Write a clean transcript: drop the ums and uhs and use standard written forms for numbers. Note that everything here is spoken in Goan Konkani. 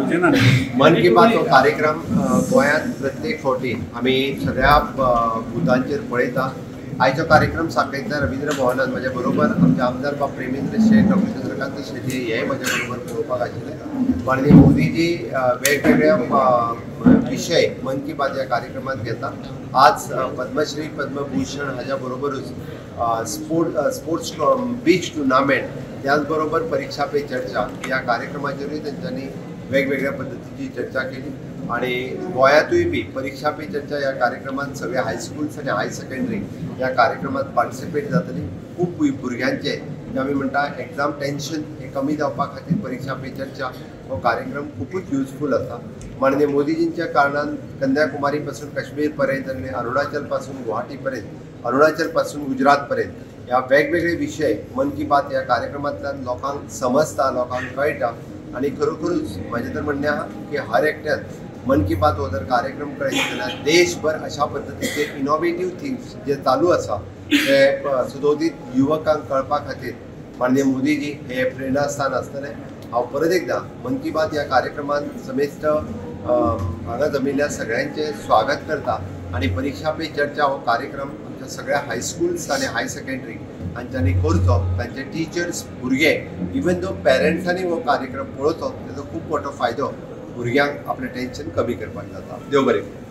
मन की बात हो कार्यक्रम गोंयांत प्रत्येक फावटी आमी सगळ्या बुथांचेर पळयता. आयचो कार्यक्रम साखळेंतल्या रवींद्र भवनान म्हज्या बरोबर आमचे आमदार बाब प्रेमेंद्र शेट, डॉक्टर चंद्रकांत शेट्ये हे म्हज्या बरोबर पळोवपाक आशिल्ले. माननीय मोदीजी वेगवेगळ्या विशय मन की बात ह्या कार्यक्रमात घेता. आज पद्मश्री पद्मभूषण हाज्या बरोबरूच स्पोर्ट्स बीच टुर्नामेंट, त्याच बरोबर परीक्षा पे चर्चा ह्या कार्यक्रमाचेरूय तेंच्यांनी वेगवेगळ्या पद्दतीची चर्चा केली. आणि गोंयांतूय बी परीक्षा पे चर्चा ह्या कार्यक्रमात सगळे हायस्कूल्स आनी हायर सेकंडरी ह्या कार्यक्रमात पार्टिसिपेट जातली. खूब भुरग्यांचे जे आमी म्हणटा एग्जाम टेन्शन हे कमी जावपा खातीर परीक्षा पे चर्चा हो कार्यक्रम खुबूच युजफूल आसा. माननीय मोदीजींच्या कारणान कन्याकुमारी पासून काश्मीर पर्यंत आनी अरुणाचल पासून गुवाहाटी पर्यंत, अरुणाचल पासून गुजरात पर्यंत ह्या वेगवेगळे विशय मन की बात ह्या कार्यक्रमांतल्यान लोकांक समजता, लोकांक कळटा. आनी खरोखरूच म्हाजें तर म्हणणें आहा की हर एकट्यान मन की बात हो जर कार्यक्रम कळयत जाल्यार देशभर अशा पद्दतीचे इनोवेटीव थिंग्स जे चालू आसा ते सुदोदीत युवकांक कळपा खातीर माननीय मोदीजी हे प्रेरणास्थान आसतलें. हांव परत एकदां मन की बात ह्या कार्यक्रमान समेस्त हांगा जमिल्ल्या सगळ्यांचें स्वागत करता आनी परीक्षा पे चर्चा हो कार्यक्रम आमच्या सगळ्या हायस्कूल्स आनी हायर सेकंडरी हांच्यांनी करचो. तांचे टिचर्स, भुरगे, इवन दो पेरंट्सांनी हो कार्यक्रम पळोवचो, तेजो खूब मोठो फायदो भुरग्यांक आपलें टेन्शन कमी करपाक जाता. देव बरें करूं.